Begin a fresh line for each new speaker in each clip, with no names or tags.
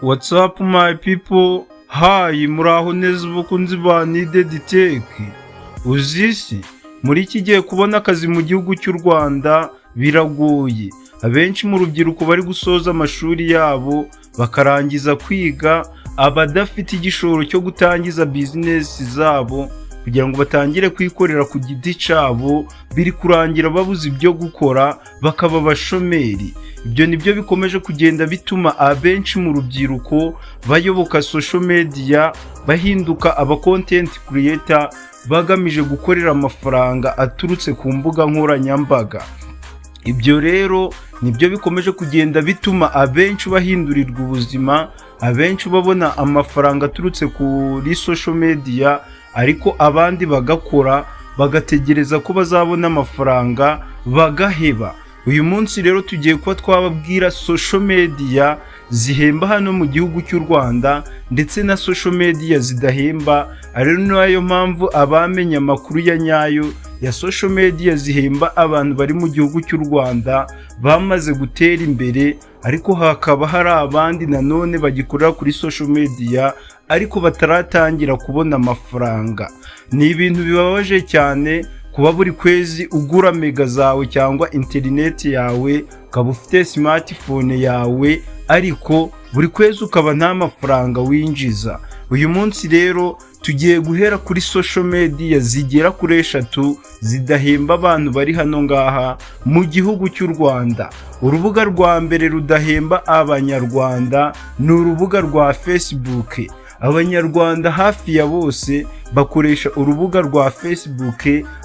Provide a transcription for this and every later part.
What's up, my people? Hi, muraho neza bakunzi ba Needed Tech. Uzi se muri iki gihe kubona akazi mu gihugu cy'u Rwanda biragoye. Abenshi mu rubyiruko bari gusoza amashuri yabo bakarangiza kwiga, abadafite igishoro cyo gutangiza bizinesi zabo kugira ngo batangire kwikorera ku giti cyabo, biri kurangira babuze ibyo gukora, bakaba abashomeri. Ibyo nibyo bikomeje kugenda bituma abenshi mu rubyiruko bayoboka social media, bahinduka aba content creator bagamije gukorera amafaranga aturutse ku mbuga nkoranyambaga. Ibyo rero nibyo bikomeje kugenda bituma abenshi bahindurirwa ubuzima, abenshi babona amafaranga aturutse kuri social media, ariko abandi bagakora bagategereza ko bazabona amafaranga bagaheba. Uyu munsi rero tugiye kuba twababwira social media zihemba hano mu gihugu cy'u Rwanda ndetse na social media zidahemba, ari nayo mpamvu abamenya amakuru ya nyayo ya social media zihemba abantu bari mu gihugu cy'u Rwanda bamaze gutera imbere, ariko hakaba hari abandi nanone bagikorera kuri social media ariko bataratangira kubona amafaranga. Ni ibintu bibabaje cyane kuba buri kwezi ugura mega zawe cyangwa interineti yawe, ukaba ufite smartphone yawe, ariko buri kwezi ukaba nta mafaranga winjiza. Uyu munsi rero tugiye guhera kuri social media zigera kuri eshatu zidahemba abantu bari hano ngaha mu gihugu cy'u Rwanda. Urubuga rwa mbere rudahemba Abanyarwanda ni urubuga rwa Facebook. Abanyarwanda hafi ya bose bakoresha urubuga rwa Facebook,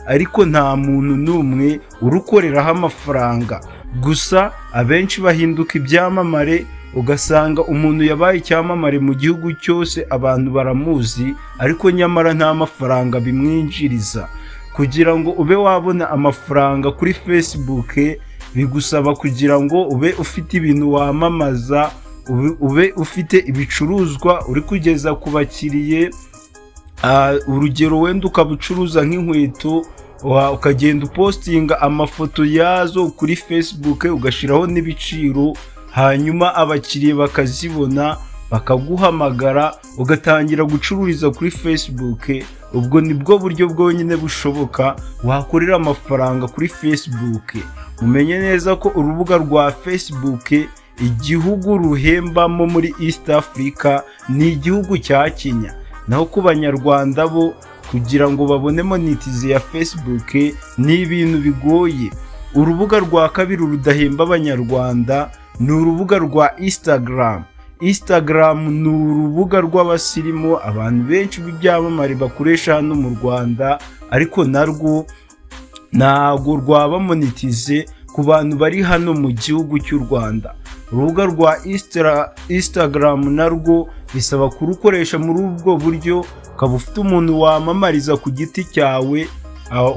ariko nta muntu n'umwe urukoreraho amafaranga. Gusa abenshi bahinduka ibyamamare, ugasanga umuntu yabaye icyamamare mu gihugu cyose, abantu baramuzi, ariko nyamara nta mafaranga bimwinjiriza. Kugira ngo ube wabona amafaranga kuri Facebook bigusaba kugira ngo ube ufite ibintu wamamaza, ube ufite ibicuruzwa uri kugeza ku bakiriye. Urugero wenda ukaba ucuruza nk'inkweto, ukagenda upostinga amafoto yazo kuri Facebook, ugashyiraho n'ibiciro, hanyuma abakiriya bakazibona, bakaguhamagara, ugatangira gucururiza kuri Facebook. Ubwo ni bwo buryo bwonyine bushoboka wakorera amafaranga kuri Facebook. Mumenye neza ko urubuga rwa Facebook, igihugu ruhembamo muri East Africa ni igihugu cya Kenya. Naho ku Banyarwanda bo, kugira ngo babone monetize ya Facebook ni ibintu bigoye. Urubuga rwa kabiri rudahemba Abanyarwanda ni urubuga rwa Instagram. Instagram ni urubuga rw'abasirimu, abantu benshi b'ibyamamare bakoresha hano mu Rwanda, ariko narwo ntabwo rwaba monetize ku bantu bari hano mu gihugu cy'u Rwanda. Urubuga rwa Instagram narwo bisaba kurukoresha muri ubwo buryo, ukaba ufite umuntu wamamariza ku giti cyawe,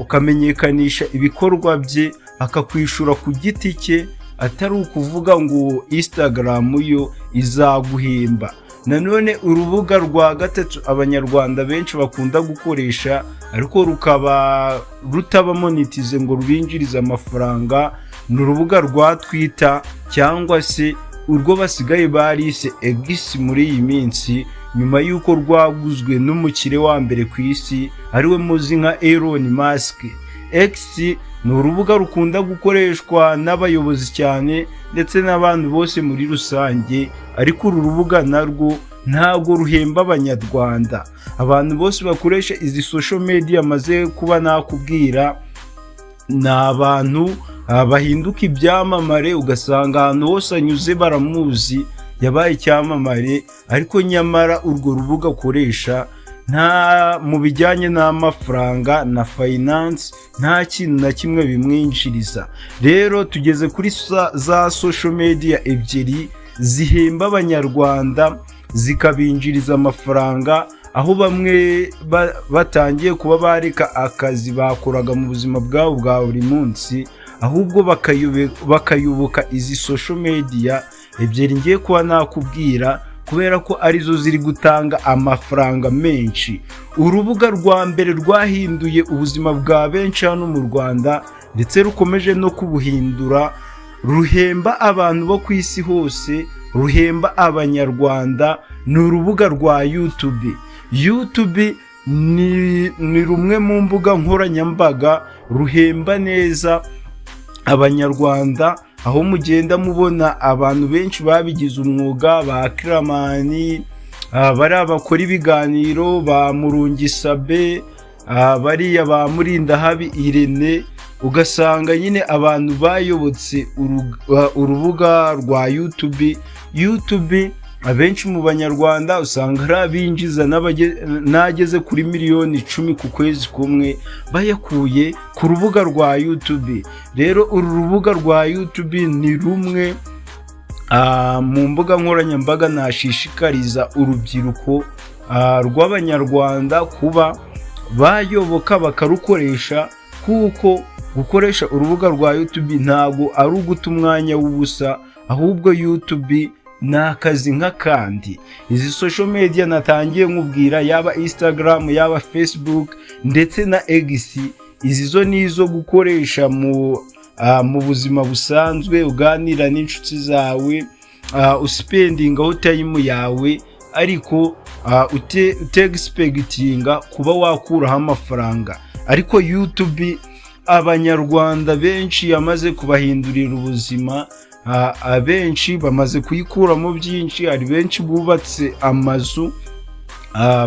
ukamenyekanisha ibikorwa bye, akakwishura ku giti cye, atari ukuvuga ngo Instagram yo izaguhemba. Nanone urubuga rwa gatatu Abanyarwanda benshi bakunda gukoresha ariko rukaba rutaba monetize ngo rubinjirize amafaranga ni urubuga rwa Twitter, cyangwa se urwo basigaye barise X muri iyi minsi, nyuma y'uko rwaguzwe n'umukire wa mbere ku isi, ariwe muzi nka Elon Musk. X ni urubuga rukunda gukoreshwa n'abayobozi cyane ndetse n'abantu bose muri rusange, ariko uru rubuga narwo ntabwo ruhemba Abanyarwanda. Abantu bose bakoresha izi social media maze kuba nakubwira ni abantu bahinduka ibyamamare, ugasanga ahantu hose anyuze baramuzi, yabaye icyamamare, ariko nyamara urwo rubuga akoresha nta mu bijyanye n'amafaranga na finance nta kintu na kimwe bimwinjiriza. Rero tugeze kuri za social media ebyiri zihemba Abanyarwanda zikabinjiriza amafaranga, aho bamwe batangiye kuba bareka akazi bakoraga mu buzima bwabo bwa buri munsi, ahubwo bakayoboka izi social media ebyiri ngiye kuba nakubwira, kubera ko arizo ziri gutanga amafaranga menshi. Urubuga rwa mbere rwahinduye ubuzima bwa benshi hano mu Rwanda ndetse rukomeje no kubuhindura, ruhemba abantu bo ku isi hose. ruhemba Abanyarwanda ni urubuga rwa YouTube. YouTube ni rumwe mu mbuga nkoranyambaga ruhemba neza Abanyarwanda, aho mugenda mubona abantu benshi babigize umwuga, ba Killaman, bariya bakora ibiganiro, ba Murungisabe, bariya ba Murindahabi Irene, ugasanga nyine abantu bayobotse urubuga rwa YouTube. YouTube abenshi mu Banyarwanda usanga ari abinjiza n'ageze kuri miliyoni 10 ku kwezi kumwe bayakuye ku rubuga rwa YouTube. Rero uru rubuga rwa YouTube ni rumwe mu mbuga nkoranyambaga nashishikariza urubyiruko rw'Abanyarwanda kuba bayoboka bakarukoresha, kuko gukoresha urubuga rwa YouTube ntabwo ari uguta umwanya w'ubusa, ahubwo YouTube ni akazi nk'akandi. Izi social media natangiye nkubwira, yaba Instagram, yaba Facebook ndetse na X, izi zo ni izo gukoresha mu buzima busanzwe, uganira n'inshuti zawe, uspendingaho time yawe, ariko utexpectinga kuba wakuraho amafaranga. Ariko YouTube Abanyarwanda benshi yamaze kubahindurira ubuzima, abenshi bamaze kuyikuramo byinshi. Hari benshi bubatse amazu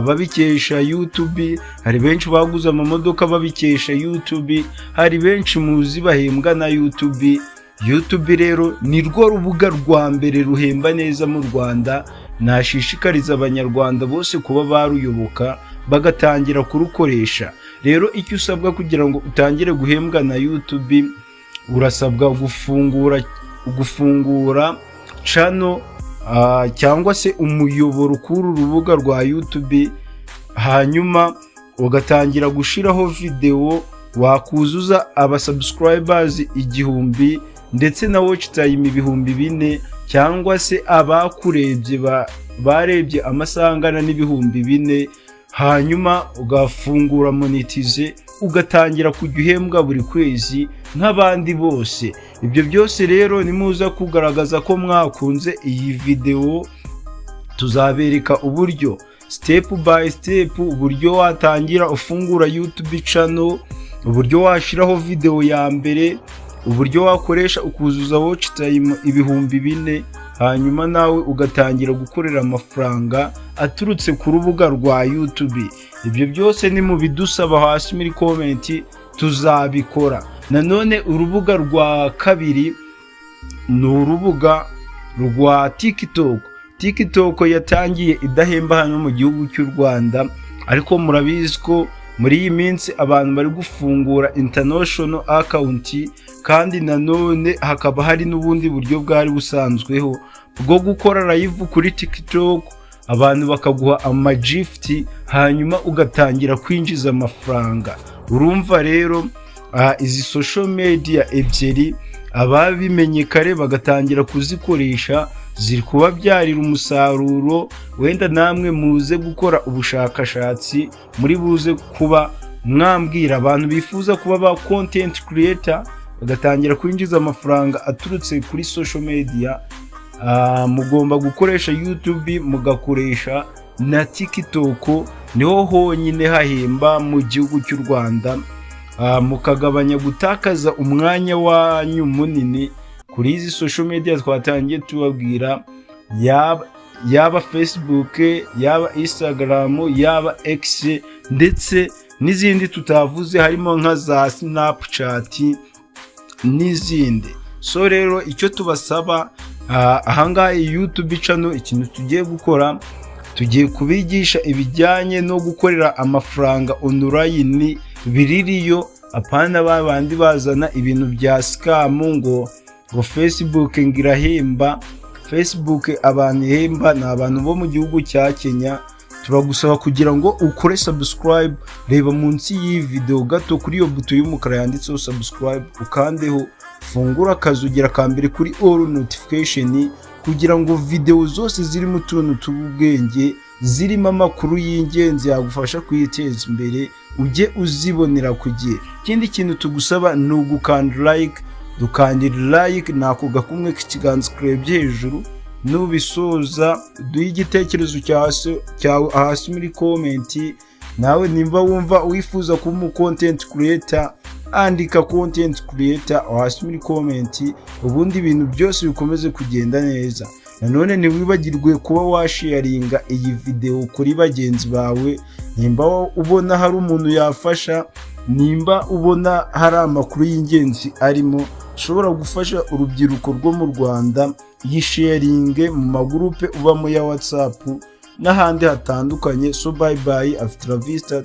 babikesha YouTube, hari benshi baguze amamodoka babikesha YouTube, hari benshi muzi bahembwa na YouTube. YouTube rero ni rwo rubuga rwa mbere ruhemba neza mu Rwanda. Nashishikariza Abanyarwanda bose kuba baruyoboka bagatangira kurukoresha. Rero icyo usabwa kugira ngo utangire guhembwa na YouTube, urasabwa gufungura channel cyangwa se umuyoboro kuri uru rubuga rwa YouTube, hanyuma ugatangira gushyiraho videwo, wakuzuza abasubscribers 1000 ndetse na watch time 4000, cyangwa se abakurebye barebye amasaha angana n'4000, hanyuma ugafungura monetize, ugatangira kujya uhembwa buri kwezi nk'abandi bose. Ibyo byose rero nimuza kugaragaza ko mwakunze iyi videwo, tuzabereka uburyo step by step, uburyo watangira ufungura YouTube channel, uburyo washyiraho videwo ya mbere, uburyo wakoresha ukuzuza watch time 4000, hanyuma nawe ugatangira gukorera amafaranga aturutse ku rubuga rwa YouTube. Ibyo byose ni mu bidusaba hasi muri comment, tuzabikora. Nanone urubuga rwa kabiri ni urubuga rwa TikTok. TikTok yatangiye idahemba hano mu gihugu cy'u Rwanda, ariko murabizi ko muri iyi minsi abantu bari gufungura international account, kandi nanone hakaba hari n'ubundi buryo bwari busanzweho bwo gukora live kuri TikTok, abantu bakaguha amagift, hanyuma ugatangira kwinjiza amafaranga. Urumva rero izi social media ebyiri, ababimenye kare bagatangira kuzikoresha, ziri kubabyarira umusaruro. Wenda namwe muze gukora ubushakashatsi, muri buze kuba mwambwira abantu bifuza kuba ba content creator bagatangira kwinjiza amafaranga aturutse kuri social media. Mugomba gukoresha YouTube, mugakoresha na TikTok, niho honyine hahemba mu gihugu cy'u Rwanda. Mukagabanya gutakaza umwanya wanyu munini kuri izi social media twatangiye tubabwira, yaba Facebook, yaba Instagram, yaba X, ndetse n'izindi tutavuze, harimo nka za Snapchat n'izindi. So rero icyo tubasaba ahangaha, iyi YouTube channel, ikintu tugiye gukora, tugiye kubigisha ibijyanye no gukorera amafaranga online biririyo, apana ba bandi bazana ibintu bya scam ngo Facebook ngo irahemba. Facebook abantu ihemba ni abantu bo mu gihugu cya Kenya. Turagusaba kugira ngo ukore subscribe. Reba munsi y'iyi video gato kuri iyo buto y'umukara yanditseho subscribe, ukandeho, fungura akazogera ka mbere kuri all notification, kugira ngo video zose zirimo utuntu tw'ubwenge, zirimo amakuru y'ingenzi yagufasha kwiteza imbere, ujye uzibonera ku gihe. Ikindi kintu tugusaba ni ugukanda like. Dukandira like, ni ako gakumwe k'ikiganza kurebye hejuru. Nubisoza duhe igitekerezo cyawe hasi muri comment. Nawe nimba wumva wifuza kuba umu content creator, andika "content creator" hasi muri comment, ubundi ibintu byose bikomeze kugenda neza. Nanone ntiwibagirwe kuba washaringa iyi videwo kuri bagenzi bawe, nimba ubona hari umuntu yafasha, nimba ubona hari amakuru y'ingenzi arimo ashobora gufasha urubyiruko rwo mu Rwanda. Yisharinge mu magurupe ubamo ya WhatsApp n'ahandi hatandukanye. So bye bye, hasta la vista.